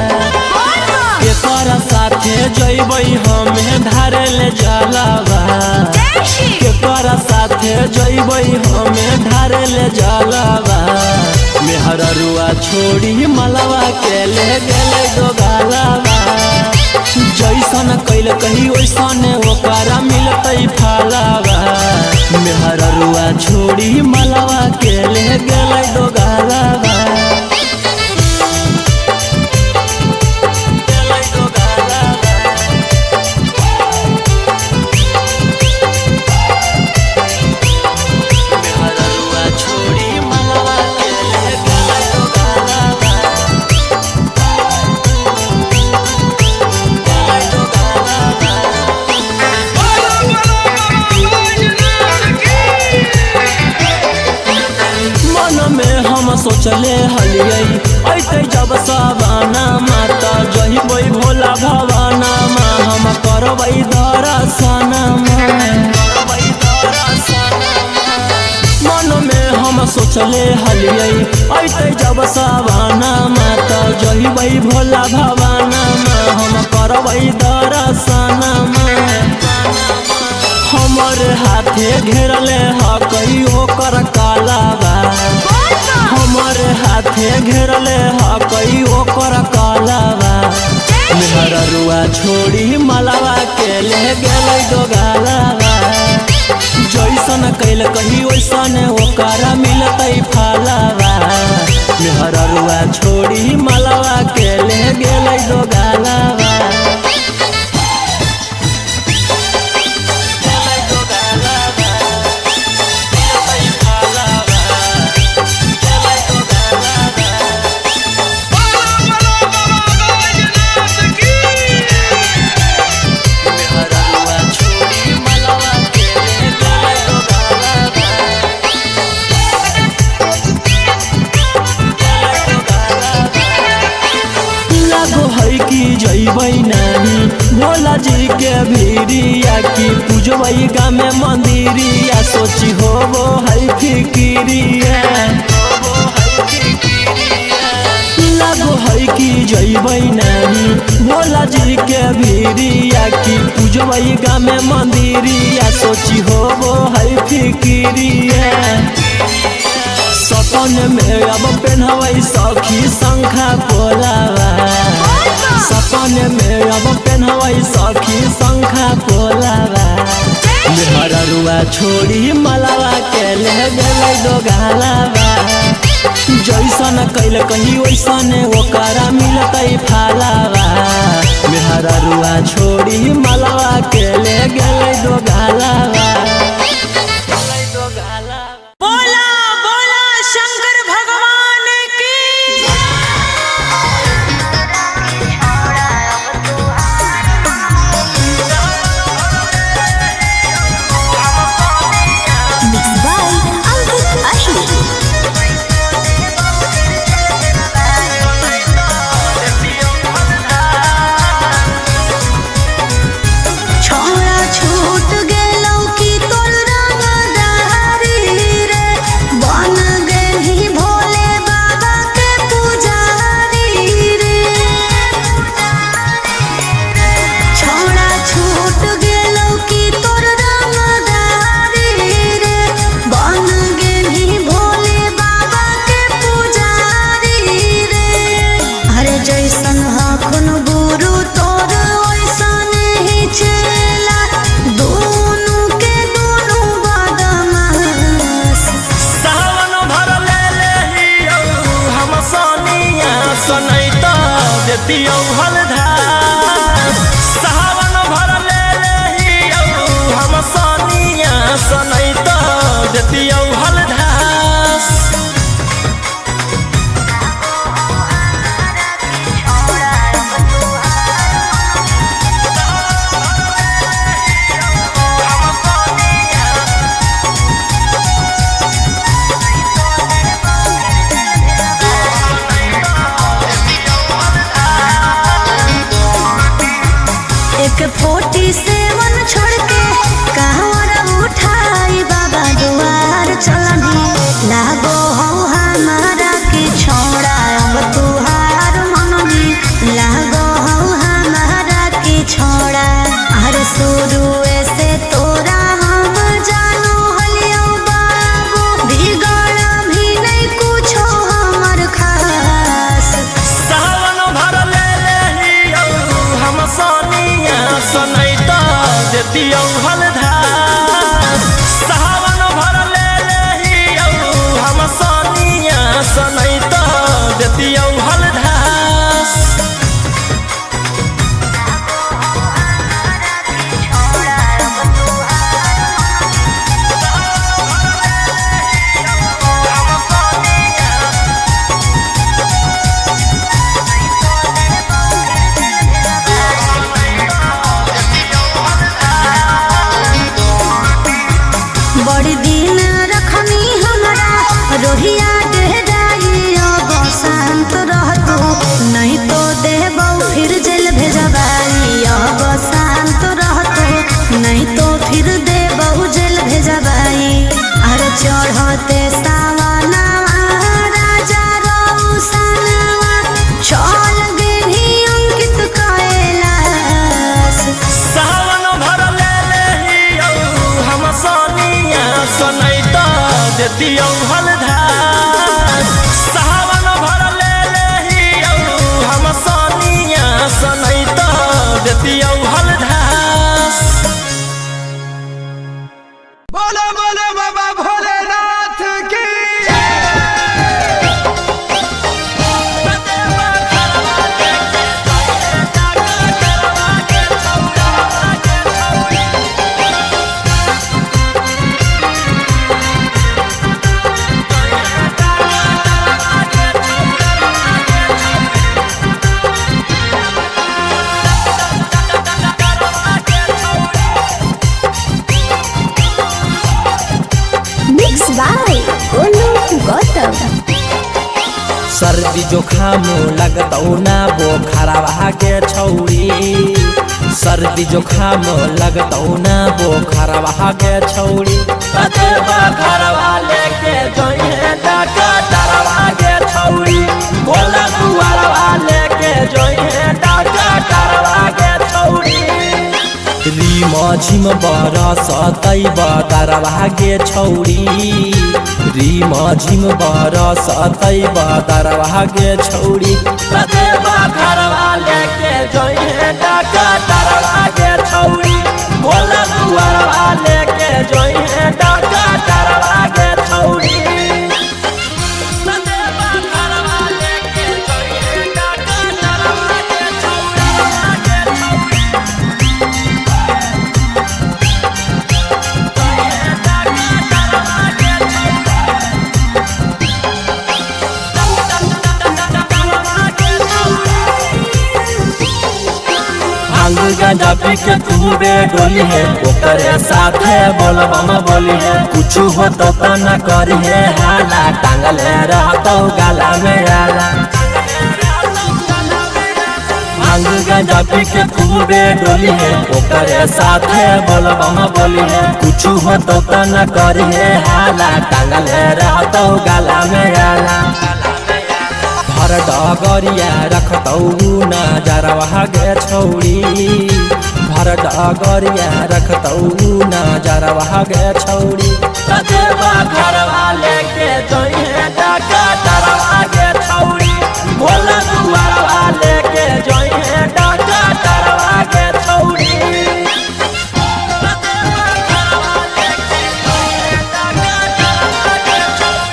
केकर साथे जइबै हमे धारे ले जलावा, केकर साथे जइबै हमे ढारे ले जलावा। मेहररुआ छोड़ी मलवा के ले गेलै दोगालावा, जैसन कैल कही ओइसन ओकरा मिलतै फलावा। मेहररुआ छोड़ी मलवा के ले गेलै दो गालावा। गेलै दो गालावा। मेहररुआ छोड़ी मलवा के ले गेलै दो गालावा। गेलै दो गालावा। मन में हम सोचले हलियै ऐते जब सवाना माता जहिबै भोला भवाना मा हम करबै दर्शना मा। मन में हम सोचले हलियै ऐते जब सवाना माता जहिबै भोला भवाना मा हम करबै दर्शना मा। हमर हाथे घेरले हकई ओकर कालाबा। हमर हाथे घेरले हकई ओकर कालाबा। मेहररुआ छोड़ी मलवा के ले गेलै दो गालाबा। जैसन कैल कही वैसन ओकरा मिलतै फलावा। मेहररुआ छोड़ी मलवा के ले गेलै दो गालाबा। मेहररुआ छोड़ी मलवा के ले गेलै दो गालाबा। लागो है कि जइबै नाही भोला जी के भीरिया की पूजबै गामे मंदिरिया सोची होबो है फिकिरिया। लागो है कि जइबै नाही भोला जी के भीरिया की पूजबै गामे मंदिरिया सोची होबो है फिकिरिया। सपन में अब पेन्हबै सखी शंखा पोलावा। सपन में अब पेन्हबै सखी शंखा पोलावा। मेहररुआ छोड़ी मलवा के ले गेलै दो गालावा। जैसन कैल कही वैसन ओकरा मिलतै फलावा। मेहररुआ छोड़ी मलवा के ले गेलै दो गालावा। बोला बोला शंकर भगवान की। मिक्स बाय अंकित अश्विन। छोड़ा छूट गेलौ की तोर रंगदारी रे, बन गेलही भोले बाबा के पुजारी रे। छोड़ा छूट गेलौ की तोर रंगदारी रे, बन गेलही भोले बाबा के पुजारी रे। अरे जैसन हखुन गुरु तोर ओइसन ही चेला, दोनों के दोनों बदमाश। सावन भर ले लेहियौ हम सोनिया सुनैत देतियौ हलधार। सावन भर ले लेहियौ हम सोनिया सुनैत देतियौ हलधार। एक 47 छोड़ के कहवर उठाई बाबा दुआर देतियौ हलधास। सावन भर ले लेहियौ हम सोनिया सनै त देतियौ हलधास। बोलो बोलो बाबा भोलेनाथ की। Mix by Golu Gautam. सर्दी जोखाम लगतौ ना बोखरवा के छौरी, सर्दी जोखाम लगतौ ना बोखरवा के छौरी। बोखरवा लेके जइहे डॉक्टरवा के छौरी, भोला दुआरवा लेके जइहे डॉक्टरवा के छौरी। रिम झिम बरसतै बदरवा गे छौरी, रिम झिम बरसतै बदरवा गे छौरी। बखरवा लेके जइहे डॉक्टरवा गे छौरी, भोला दुआरवा लेके जइहे डॉक्टरवा गे छौरी। बखरवा लेके जइहे डॉक्टरवा गे छौरी। भांग गांजा पी के खूबे डोली है, ओकरे साथे बोलबम बोली है। कुछ हो तो न करी है हाला, टांगल रहतौ गाला में आला। भांग गांजा पी के खूबे डोली है, ओकरे साथे बोलबम बोली है। कुछ हो तो न करी है हाला, टांगल रहतौ गाला में आला। भर डगरिया रखतौ नजरवा गे छौरी, भर डगरिया रखतौ नजरवा गे छौरी। बखरवा लेके जइहे डॉक्टरवा गे छौरी, भोला दुआरवा लेके जइहे डॉक्टरवा गे छौरी। बखरवा लेके जइहे डॉक्टरवा गे छौरी।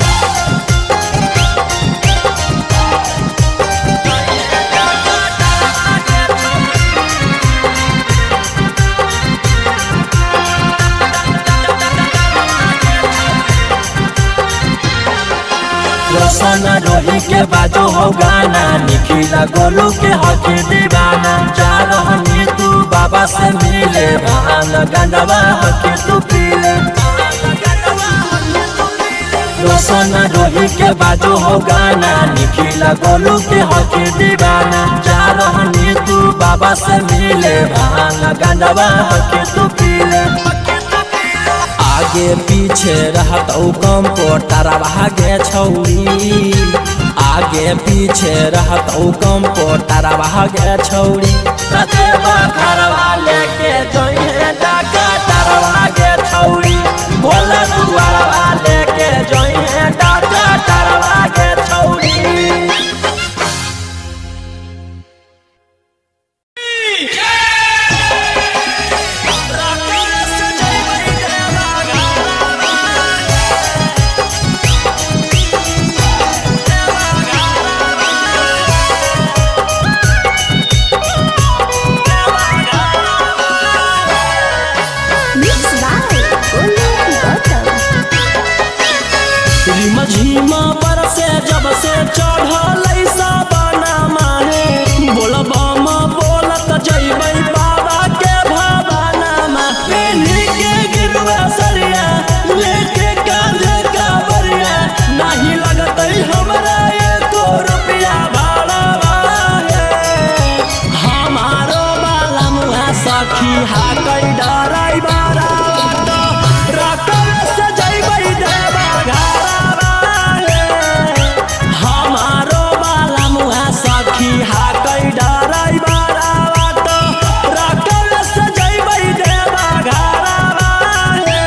रोशन रोही के बाजो हो गाना, निखिला गोलू के हकी दीवाना। जा रहनी तू बाबा से मिले, भान गंजवा हकी तू पीले। रोशन रोही के बाजो हो गाना, निखिला गोलू के हकी दीवाना। जा रहनी तू बाबा से मिले, भान गंजवा हकी तू पीले। आगे पीछे रहतौ कंपोटरवा गे छौरी, आगे पीछे रहतौ कंपोटरवा गे छौरी। बखरवा लेके जइहे डॉक्टरवा गे छौरी, भोला दुआरवा लेके जइहे डॉक्टरवा गे छौरी। Mix by Golu Gautam. रिम झिम बरसे जब से चढ़ल सावन माहे, बोलबम बोलत जइबै बाबा के भवनमा। पेन्ही के गिरुआ सरिया लेके कांधे कांवरिया, नाही लगतै हमरा एको रुपया भाड़वा हे। हमारो बाला मुहा सखी हाकै डराइ बारावा त रकम से जइबै देवा घरवा हे। हमारो बाला मुहा सखी हाकै डराइ बारावा त रकम से जइबै देवा घरवा हे।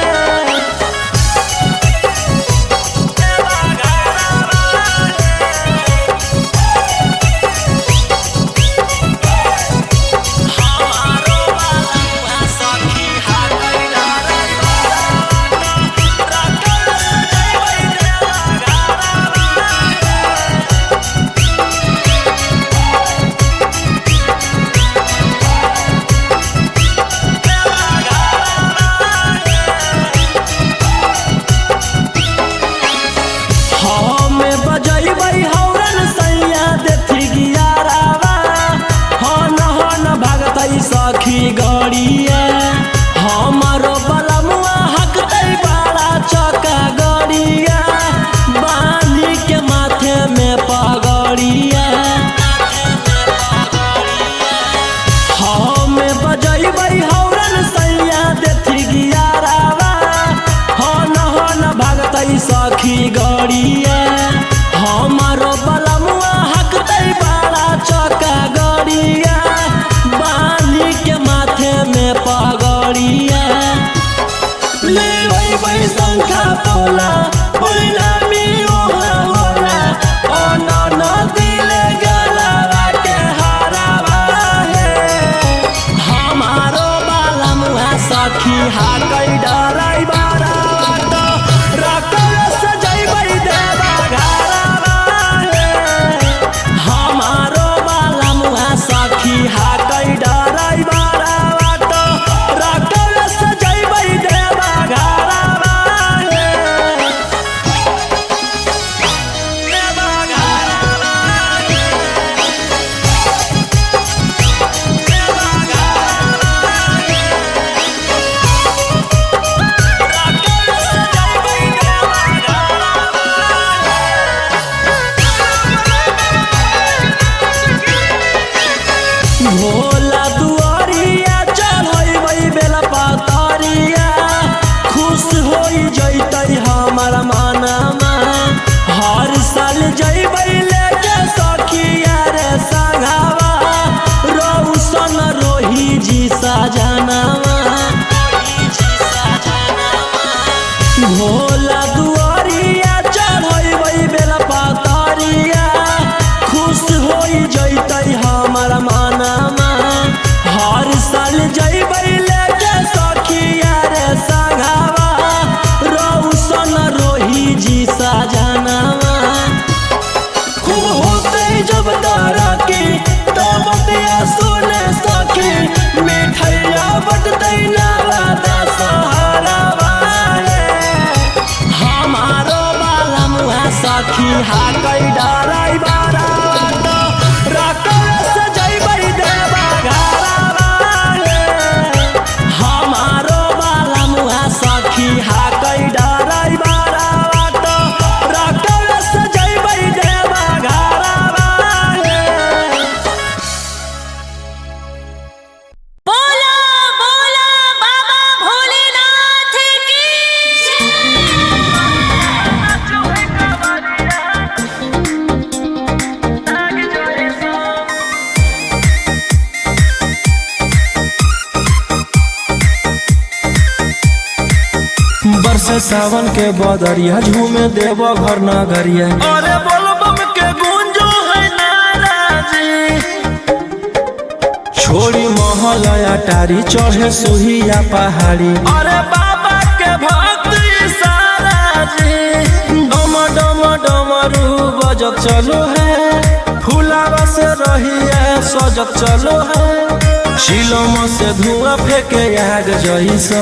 सखी हाकै डराई बारावा तो राकल सजैबै देवा घरावा हे। देवा घरावा हे। देवा घरावा हे। राकल सजैबै देवा घरावा भोला दुआरिया चढ़ैबै बेला पतरिया खुश होई जैतै हमर मनमा हर साल जैबै लेके सखिया रे संघावा रौशन रोही जी सजनावा भोला दुआरिया चढ़ैबै बेला पतरिया खुश होई जैतै हमर मनमा हर साल जैबै लेके सखिया रे संघावा रौशन रोही जी सजनावा खूब होते जब तारा की तब बतिया सुने सखी मिठैया बटतै नारादा सहारा वाले हमारो बाला मुहा सखी हाकै डराई बारा तो राकल सजैबै देवा घरावा हे। हमारो बाला मुहा सखी हाकै डराई बारा तो राकल सजैबै देवा घरावा हे। बोला बोला बाबा भोलेनाथ की बरसे सावन के बदरिया झूमे देव घर नगरिया अरे बोल बम के गुंजो है नाराजी छोड़ी महल अटारी चढ़े सुहिया पहाड़ी अरे बाबा के भक्त सारा जी डम डम डमरू बजत चलो है फुलावा से रहिया सजत चलो है शिलम से धुआं फेंके आग जैसा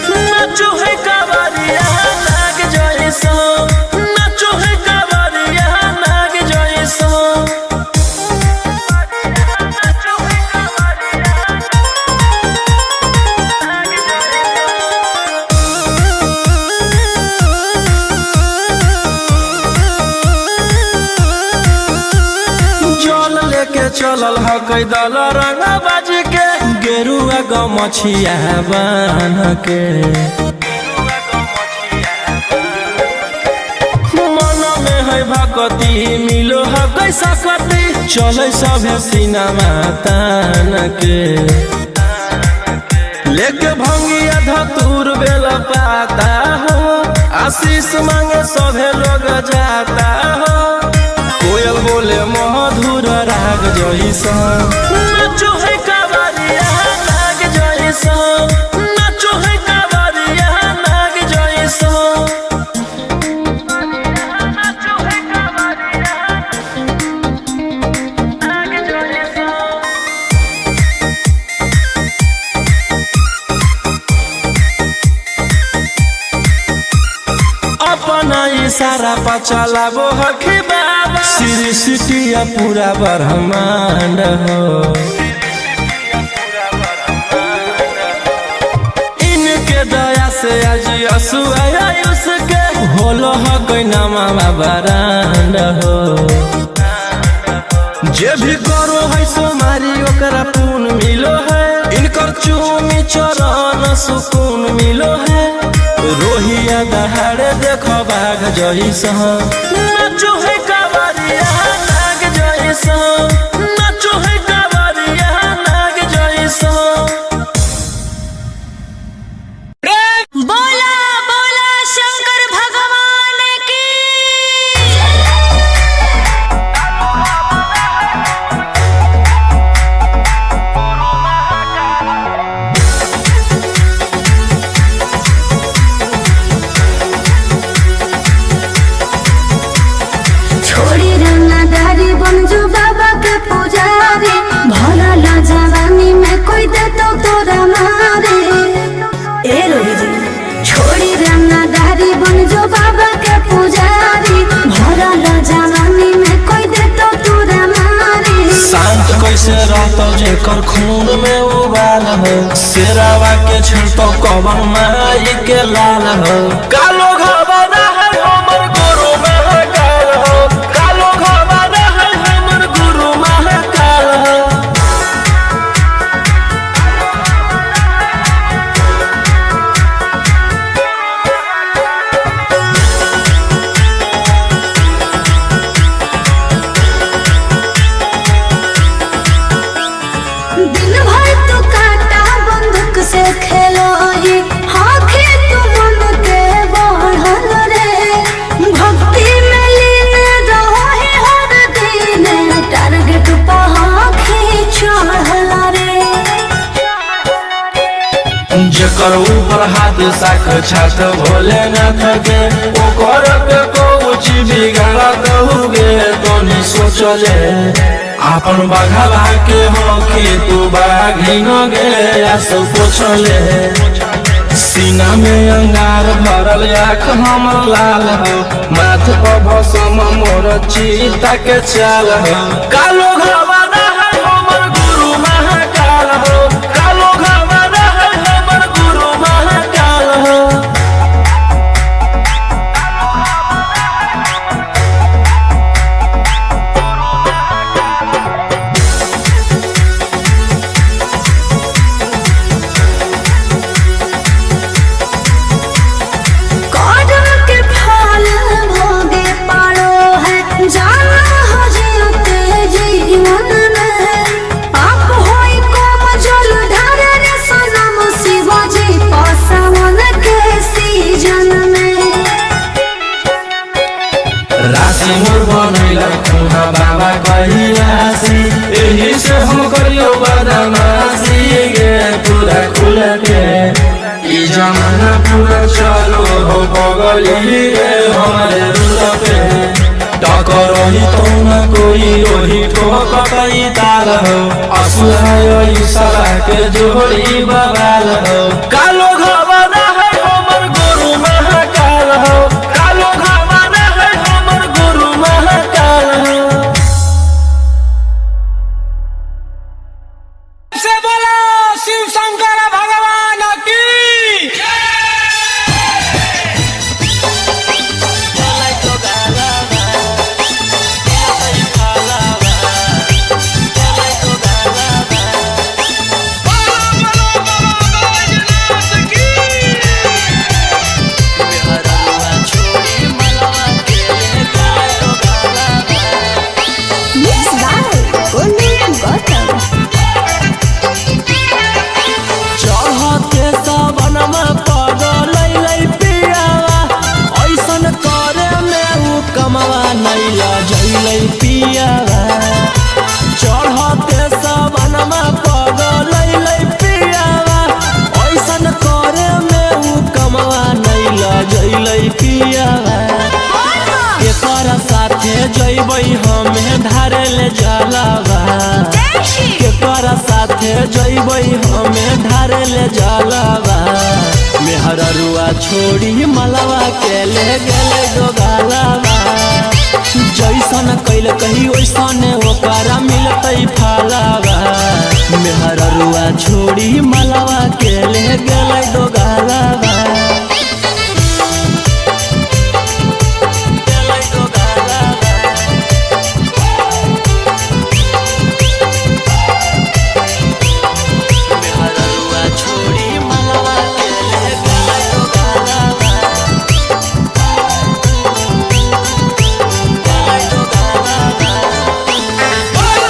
नाचो है कांवरिया नाग जैसा नाचो है कांवरिया नाग जैसा जल लेके चलल ह कैदल रंगबाज के गेरुआ गमछिया बान्ह के मन में है भक्ति मिलो ह कैसा कति चले सभे सिनेमा तान के लेके भंगिया धतूर बेल पाता हो आशीष मांगे सभे लोग जाता हो कोयल बोले मधुर राग जैसा नाचो है कांवरिया नाग जैसा नाचो है कांवरिया नाग जैसा अपना इशारा पर चलाबो हखी बाबा सृष्टि पूरा ब्रह्मांड हो इनके दया से आज असुआ उसके होलो ह कोई नामा बारांड हो जे भी करो है सोमारी ओकरा पुण्य मिलो है इनकर चूमी चरण सुकून मिलो है रोहिया दहाड़े देखो बाघ जैसा नाचो है कांवरिया नाग जैसा नाचो है कांवरिया नाग जैसा बोला बोला शंकर भगवान की छोड़ी रंगदारी बन जो बाबा के शांत कैसे रहतो जेकर खून में उबाल हो। शेरावा के छिड़तो कवन माई के लाल हो। कालो घबरा है हमर गुरु महाकाल हो। कालो घबरा है हमर गुरु महाकाल हो। दिन भर तू काटा बंदूक से खेलोही, आंखें तू मन के बढ़ल रे। भक्ति में लीन रहे हर दिन, टारगेट पर आंखें चढ़ल रे। जेकर ऊपर हाथ साख छात भोलेनाथ के, ओकर के कुछ बिगाड़त हुगे तनी सोचले। आपन बाघवा के होखी तू बाघिन गे आसु पोछले। सीना में अंगार भरल आँख हमर लाल हो। माथ पर भसम मोर चीता के चाल हो। कालो घबरा है हमर गुरु महाकाल हो। कालो घबरा है हमर गुरु महाकाल हो। कर्म के फल भोगे पड़ो है, जाना हो जीते जीवन में। पाप होई कम जल ढारे रे सनम, शिवाजी पासवन के सीजन में। राशि मोर बनैला खुना बाबा कहिलासी, एही से हम करियो बदमाशी गे पूरा खुल के। ई जमाना पूरा चलो हो बगली रे हमारे रुल पे। टकरही तो न कोई रोही ठोकतई ताल हो। असुहाय साला के जोड़ी बवाल हो। कालो घबरा है हमर गुरु महाकाल हो। कालो घबरा है हमर गुरु महाकाल हो। से बोलो शिव शंकर भगवान की। Mix by Golu Gautam. चढ़ते सावनमा पगल पियावा, ऐसन करे में उ कमवा नहीं लजैलै पियावा। चढ़ते सावनमा पगल पियावा, ऐसन करे में उ कमवा नहीं लजैलै पियावा। केकर साथे जइबै हमे धारे ले जलवा, केकर साथे जइबै हमे ढारे ले जलवा। मेहररुआ छोड़ी मलवा के ले गेले गोगालवा। जैसन कैल कही ओइसन ओकरा मिलतै फलवा। मेहररुआ छोड़ी मलवा के ले गेले गोगालवा।